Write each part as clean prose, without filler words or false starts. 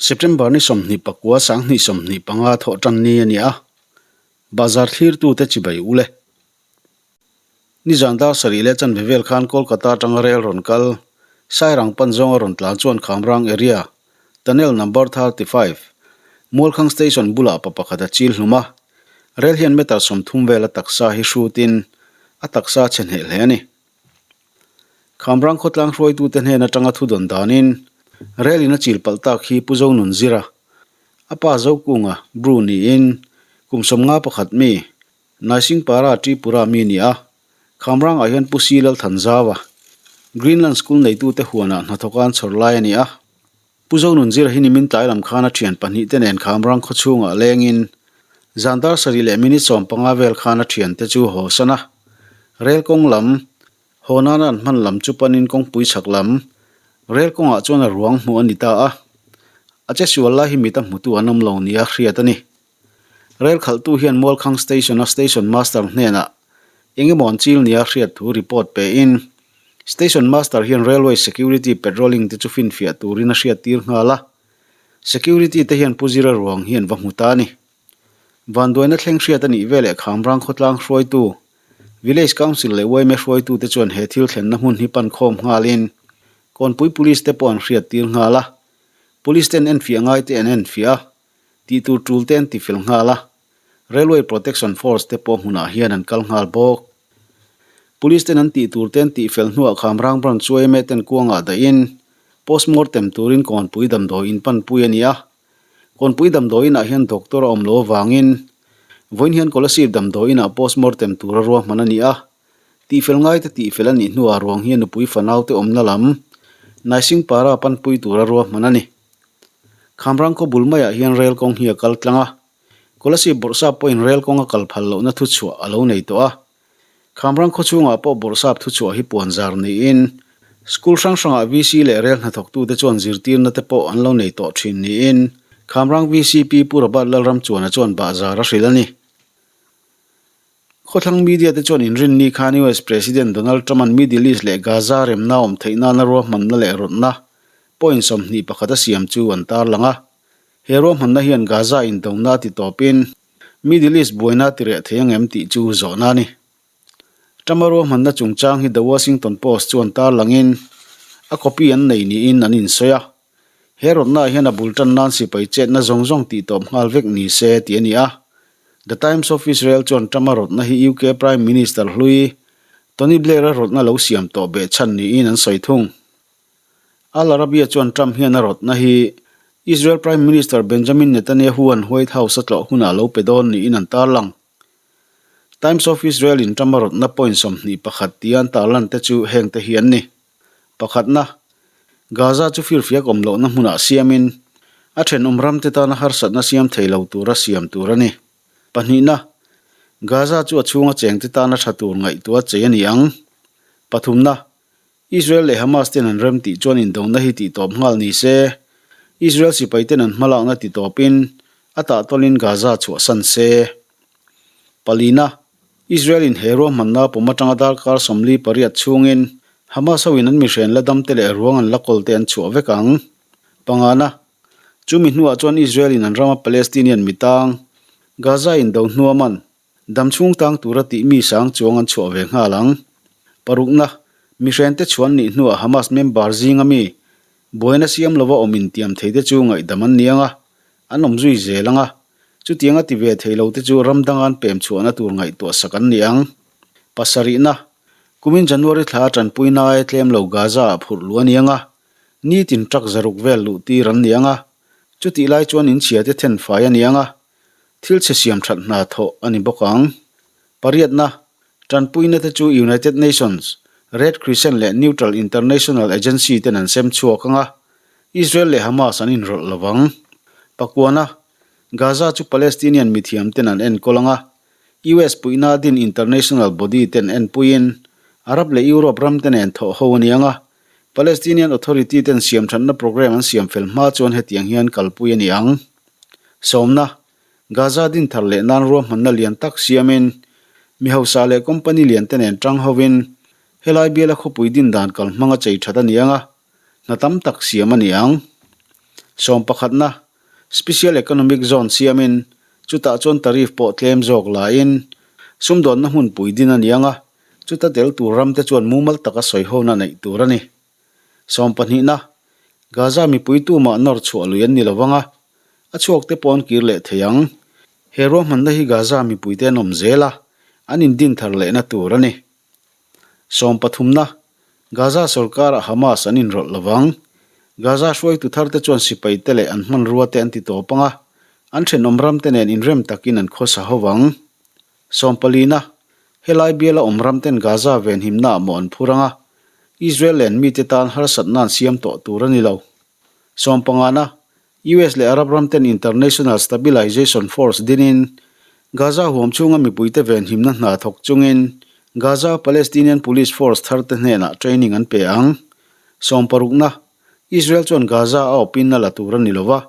September ni 29 2025 thawh tan ni a ni a, bazar thlirtute chibai u le. Nizan dar sarih leh chanve vel khan Kolkata atanga rel rawn kal, Sairang pan zawnga rawn tlan chuan Khamrang area, Tunnel number 35, Mualkhang station bulah pa pakhat a chil hlum a, rel hian meter 30 vel a taksa hi hrutin a taksa a chhe hneh hle a ni. Khamrang khawtlang hruaitute hnen atanga thu dawn danin rel in a chil palh tak hi Pu Zonunzira, a pa Zokunga, Bru niin kum 51 mi, Naisingpara Tripura mi a ni a, Khamrangah hian Pu Si Lalthanzaua, Greenland School neitute huanah hnathawk an chhawr lai a ni a. Pu Zonunzira hi nimin tlai lam khan a thian pahnihte nen Khamrang khawchhungah lengin zan dar sarih leh minute 15 vel khan a thiante chu haw san a. Rel kawng lam, haw nana an hman lam chu panin kawngpui chhak lam, rel kawngah chuan a ruang hmuh a ni ta a. A che sual lai hi mit a hmutu an awm lo nia hriat a ni. Rel khalhtu hian Mualkhang Station-a Station Master hnenah eng emaw an chil nia hriat thu report pein Station Master hian Railway Security Patrolling te chu finfiah turin a hriattir nghal a. Security te hian Pu Zira ruang hi an va hmu ta a ni. Vanduaina thleng hriat a nih veleh Khamrang khawtlang hruaitu, Village Council leh yma hruaitute chuan he thil thlenna hmun hi pan khawm nghalin Kawnpui Police te pawh an hriattir nghal a. Police ten enfiah ngaite an enfiah a. Tih tur tul te an ti fel nghal a, Railway Protection Force te pawh hmunah hian an kal nghal bawk. Police ten an tih tur te an tih fel hnuah Khamrang Branch chu yma ten kuangah dahin postmortem turin Kawnpui damdawi in panpui a ni a. Kawnpui damdawi inah hian doctor a awm lo avangin vawiin hian Kolasib damdawi inah postmortem tura ruahman a ni a. Tihfel ngaite tihfel a nih hnuah ruang hian nupui fanaute awmna lam Naisingpara panpui tura ruahman a ni. Khamrang khaw bul maiah hian rel kawng hi a kal tlang a, Kolasib Bawrhsap pawhin rel kawng a kal phal lohna thuchhuah a lo nei tawh a. Khamrang khaw chhungah pawh Bawrhsap thuchhuah hi puan zar niin School hrang hrangah VC leh rel hnathawktute chuan zirtirna te pawh an lo nei tawh thin niin Khamrang VCP Pu Robert Lalramchuana chuan bahzar a hrilh a ni. Khawthlang media te chuan inrinni khan US President Donald Trump-a'n Middle East leh Gaza remna awm theih nana ruahmanna leh rawtna point 21 a siam chu an tarlang a. He ruahmanna hian Gaza indona a ti tawpin Middle East buaina a ti reh thei angem tih chu zawhna a ni. Trump-a ruahmanna chungchang hi The Washington Post chuan tarlangin a copy an nei niin an insawi a. He rawtnaah hian a bul tan nan sipai chetna zawng zawng tih tawp nghal vek ni se tih a ni a. The Times of Israel chuan Trump-a rawtna hi UK Prime Minister hlui Tony Blair-a rawtna lo siam tawh beh chhan niin an sawi thung. Al Arabiya chuan Trump hian a rawtna hi Israel Prime Minister Benjamin Netanyahu-a'n White House a tlawh hunah lo pe dawn niin an tarlang. Times of Israel-in Trump-a rawtna point 21 tia an tarlan te chu hengte hi an ni. Pakhatna, Gaza chu firfiak awm lohna hmunah siamin a thenawm ramte tana harsatna siam thei lo tura siam tur a ni. Pahnihna, Gaza chu a chhunga chengte tana tha tur ngaihtuah chei a ni ang. Pathumna, Israel leh Hamas ten an rem tih chuan indona hi tihtawp nghal ni se, Israel sipaiten an hmalakna titawpin a tahtawlin Gaza chhuahsan se. Palina, Israel-in he ruahmanna pawm atanga darkar 48 chhungin Hamas hoin an mihren la damte leh ruang an la kawlte an chhuah vek ang. Pangana, chumi hnuah chuan Israel-in an rama Palestinian mitang, Gaza-in do hnuaman, dam chhung tang tura tih mi sang chuang an chhuah ve nghal ang. Parukna, mihrente chhuan nih hnuah Hamas member zinga mi buaina siam lova awm intiam theite chu ngaihdam an ni ang a, an awm zui zel ang a. Chutiang a ti ve thei lo te chu ram danga an pem chhuahna tur ngaihtuah sak an ni ang. Pasarihna, Kumin January thla tanpui nae tlem lo Gaza ah phurh luh a ni ang a, nitin truck zaruk vel luh tir an ni ang a, chutih lai chuan inchhia te then fai a ni ang a, thil chhe siam that hna thawh a ni bawk ang. Pariatna, Tanpuina te chu United Nations, Red Crescent leh Neutral International Agency ten an sem chhuak ang a, Israel leh Hamas an inrawlh lo vang. Pakuana, Gaza chu Palestinian mithiam ten an enkawl ang a, US puihna din international body ten enpuiin Arab leh Europe ram te nen thawh ho a ni ang a, Palestinian Authority ten siamthatna program an siam fel hma chuan hetiang hian kalpui a ni ang. Sawmna, Gaza din thar leh nan ruahmanna lian tak siamin mi hausa leh company lian te nen tang hovin helai biala khawpui din dan kalhmang a chei that a ni ang a, hna tam tak siam a ni ang. Sawmpakhatna, Special Economic Zone siamin chutah chuan tariff pawh tlem zawk laiin sumdawnna hmunpui din a ni ang a, chuta tel tur ramte chuan mumal taka sawihona neih tur a ni. Sawmpahnihna, Gaza mipui tumah nawr chhuah lui an ni lo vang a, a chhuakte pawh an kir leh thei ang. He ruahmanna hi Gaza mipuite an awm zel a, an indin thar lehna tur a ni. Sawmpathumna, Gaza sorkarah Hamas an inrawlh lo vang. Gaza hruaitu tharte chuan sipaite leh an hmanruate an ti tawp ang a, an thenawm ramte nen inrem takin an khawsa ho vang. Sawmpalina, Helai biala awm ramten Gaza venhimnaah maw an phur ang a, Israel len mite tan harsatna an siam tawh tur a ni lo. Sawmpangana, US leh Arab ramten International Stabilization Force dinin Gaza huam chhunga mipuite venhimna hna thawk chungin Gaza Palestinian Police Force tharte hnenah training an pe ang. Sawmparukna, Israel chuan Gaza a awpin a la tur a ni lo va,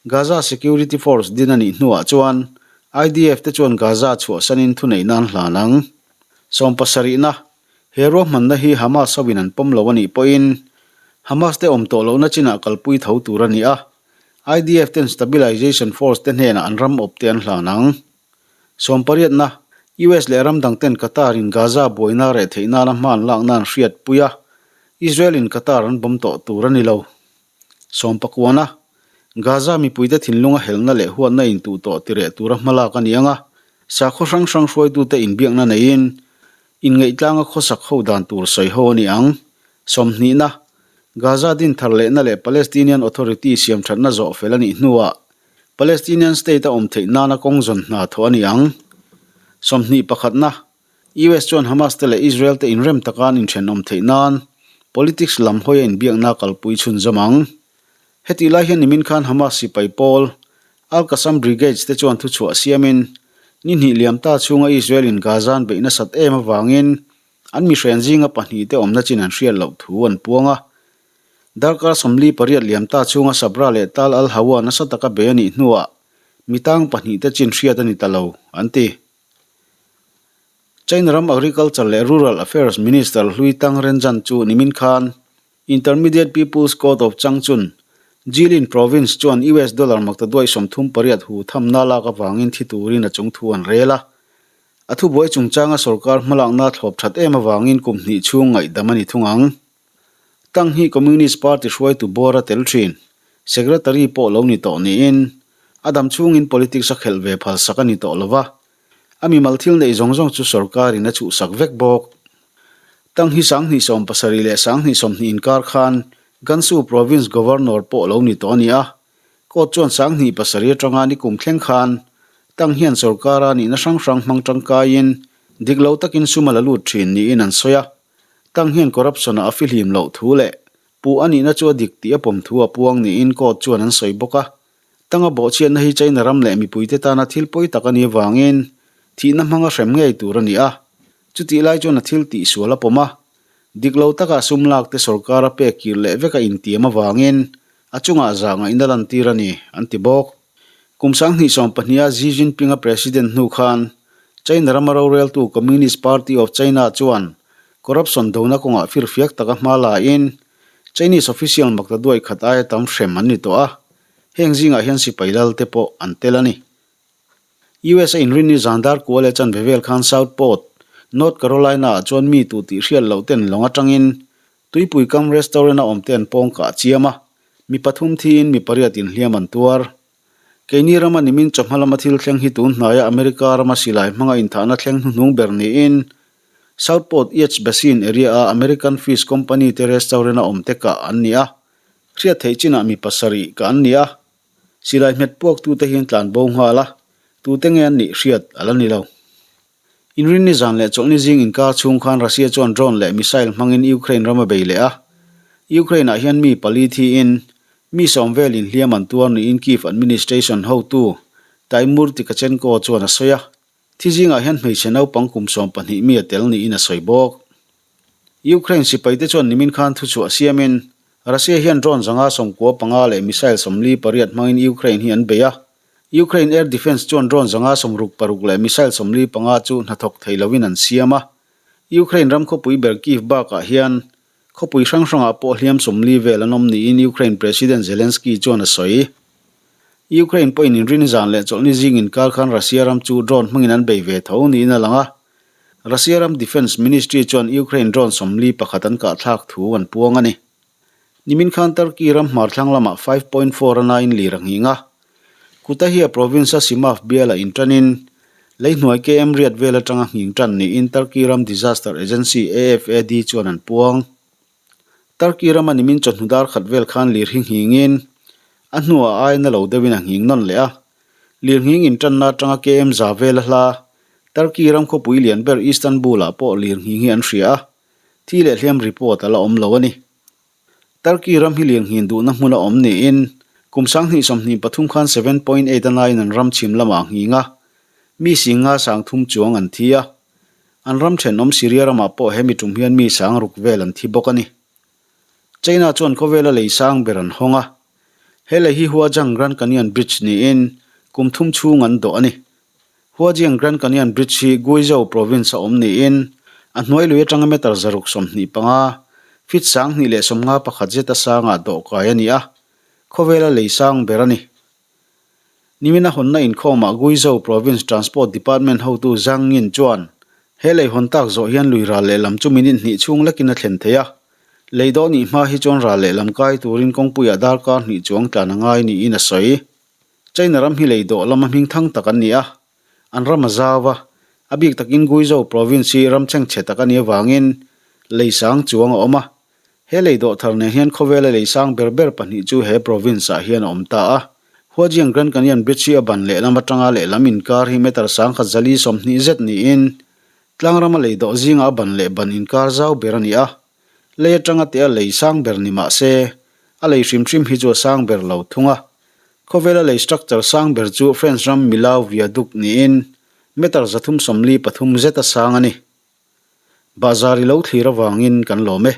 Gaza Security Force din a nih hnuah chuan IDF te chuan Gaza chhuahsanin thuneihna an hlan ang. Sawmpasarihna, He ruahmanna hi Hamas hoin an pawm lo a nih pawhin Hamas te awm tawh lohna chinah kalpui tho tur a ni a, IDF ten Stabilization Force te hnenah an ram awp te an hlan ang. Sawmpariatna, US leh ram dang ten Qatar in Gaza buaina reh theih nana hma an lakna an hriatpui a, Israel in Qatar an bawm tawh tur a ni lo. Sawmpakuana, Gaza mipuite thinlunga helna leh huatna intuh tawh tireh tura hmalak a ni ang a, sakhaw hrang hrang hruaitute inbiakna neiin Inngaihtlang a khawsak ho dan tur sawi ho a ni ang. Sawmhnihna, Gaza din thar lehna leh Palestinian Authority siam thatna zawh fel a nih hnuah Palestinian State a awm theih nana kawng zawn hna thawh a ni ang. Sawmhnih pakhatna, US chuan Hamas te leh Israel te inrem taka an inthenawm theih nan politics lam hawi a inbiakna kalpui chhunzawm ang. Hetih lai hian nimin khan Hamas sipai pawl, Al-Qassam Brigades te chuan thuchhuah siamin, ni hnih liam ta chhunga Israel in Gaza an beih nasat em avangin an mihren zinga pahnihte awmna chin an hriat loh thu an puang a. Darkar 48 liam ta chhunga Sabra leh Tal al-Hawa nasa taka bei a nih hnuah mitang pahnihte chin hriat a ni ta lo, an ti. China ram Agriculture leh Rural Affairs Minister Hlui Tang Renjan chu nimin khan Intermediate People's Court of Changchun, Jilin Province chuan US dollar maktaduai 38 hu thamna lak avangin thi turin a chung thu an rel a. A thubuai chungchanga sorkar hmalakna thlawp that em avangin kum hnih chhung ngaihdam a ni thung ang. Tang hi Communist Party hruaitu bawr a tel thin, Secretary pawh lo ni tawh niin, a dam chhungin politics a khelh ve phalsak a ni tawh lo va, A mimal thil neih zawng zawng chu sorkarin a chhuhsak vek bawk. Tang hi 2070 leh 2020 inkar khan Gansu Province Governor pawh lo ni tawh a ni a. Court chuan 2007 atanga nikum thleng khan Tang hian sorkara nihna hrang hrang hmang tangkaiin dik lo takin sum a la lut thin niin an sawi a. Tang hian corruption-ah a fihlim loh thu leh puh a nihna chu a dik tih a pawm thu a puang niin court chuan an sawi bawk a. Tanga bawhchhiatna hi China ram leh mipuite tana thil pawi tak a nih avangin thihna hmanga hrem ngei tur a ni a. Chutih lai chuan a thil tihsual a pawm a. Dik lo taka sum lak te sorkar a pek kir leh vek a intiam avangin a chungah zah ngaihna lantir a ni, an ti bawk. Kum 2020 a Xi Jinping-a president hnu khan China rama roreltu Communist Party of China chuan corruption dona kawngah firfiak taka hma lain Chinese official maktaduai khat aia tam hrem an ni tawh a. Heng zingah hian sipai lal te pawh an tel a ni. US a inrinni zan dar kua leh chanve vel khan Southport, North Carolina ah chuan mi tu tih hriat loh ten lawng atangin tuipui kam restaurant a awm te an pawng kah chiam a, mi pathum thiin mi pariat inhliam an tuar. Keini rama nimin chawhma lama thil thleng hi tun hnaia America rama silai hmanga inthahna thleng hnuhnung ber niin Southport Yachts Basin area a American Fish Company te restaurant a awm te kah an ni a. Hriat theih chinah mi pasarih ka an ni a, silai hmet puaktute hian tlan bo nghal a, tute nge an nih hriat a la ni lo. Inrinni zan leh chawlhni zing inkar chhung khan Russia chuan drone leh missile hmangin Ukraine ram a bei leh a, Ukraine-ah hian mi pali thiin mi sawm velin hliam an tuar niin Kyiv administration hotu Tymur Tkachenko chuan a sawi a. Thi zingah hian hmeichhe naupang kum 12 mi a tel niin a sawi bawk. Ukraine sipaite chuan nimin khan thuchhuah siamin Russia hian drone 195 leh missile 48 hmangin Ukraine hi an bei a. Ukraine air defence chuan drone 166 leh missile 45 chu hnathawk thei loin an siam a. Ukraine ram khawpui ber Kyiv bakah hian Khawpui hrang hrangah pawh hliam 40 vel an awm niin Ukraine President Zelensky chuan a sawi. Ukraine pawhin inrin zan leh chawlhni zing inkar khan Russia ram chu drone hmangin an bei ve tho niin a lang a. Russia ram Defence Ministry chuan Ukraine drone 41 an kahthlak thu an puang a ni. Nimin khan Turkey ram hmar thlang lamah 5.4 a nain lir a nghing a. Kutahya province-a Simav biala inṭanin leihnuai KM riat vel aṭanga nghing ṭan niin Turkey ram disaster agency AFAD chuan an puang. Turkey rama nimin chawhnu dar khat vel khan lir hi nghingin a hnuah aina lo deuhin a nghing nawn leh a. Lir nghing inṭanna aṭanga KM za vel a hla Turkey ram khawpui lian ber Istanbul-ah pawh lir nghing hi an hria a, thi leh hliam report a la awm lo a ni. Turkey ram hi lirnghin duhna hmun a awm niin kum 2023 khan 7.8 a naiin an ram chhim lamah a nghing a, mi singa 3000 chuang an thi a. An ram thenawm Syria ramah pawh he mi tum hian mi 6000 vel an thi bawk a ni. China chuan khawvela lei sang ber an hawng a, he lei hi Huajiang Grand Canyon Bridge niin kum thum chhung an dawh a ni. Huajiang Grand Canyon Bridge hi Guizhou Province a awm niin a hnuai lui atanga meter 625, feet 251 zeta sangah dawhkai a ni a, khawvela lei sang ber a ni. Nimina hawnna inkhawmah Guizhou Province Transport Department hotu Zhang Yin chuan he lei hawn tak zawh hian lui ral lehlam chu minute hnih chhung lekin a thlen thei a, lei dawh nih hma hi chuan ral lehlam kai turin kawngpuiah darkar hnih chuang tlan a ngai niin a sawi. China ram hi lei dawh lama hming thang tak an ni a, an ram a zau a, a bik takin Guizhou province hi ram chhengchhe tak a nih avangin lei sang chuang a awm a. He lei dawh thar nen hian khawvela lei sang ber ber pahnih chu he province ah hian a awm ta a. Huajiang Grand Canyon Bridge hi a ban lehlam atanga lehlam inkar hi meter 1120 zet niin tlangrama lei dawh zingah a ban leh ban inkar zau ber a ni a. Lei atanga teh a lei sang ber ni mah se, a lei hrim hrim hi chu a sang ber lo thung a. Khawvela lei structure sang ber chu French ram Millau Viaduct niin meter 343 zet a sang a ni. Bahzar i lo thlir avangin kan lawm e.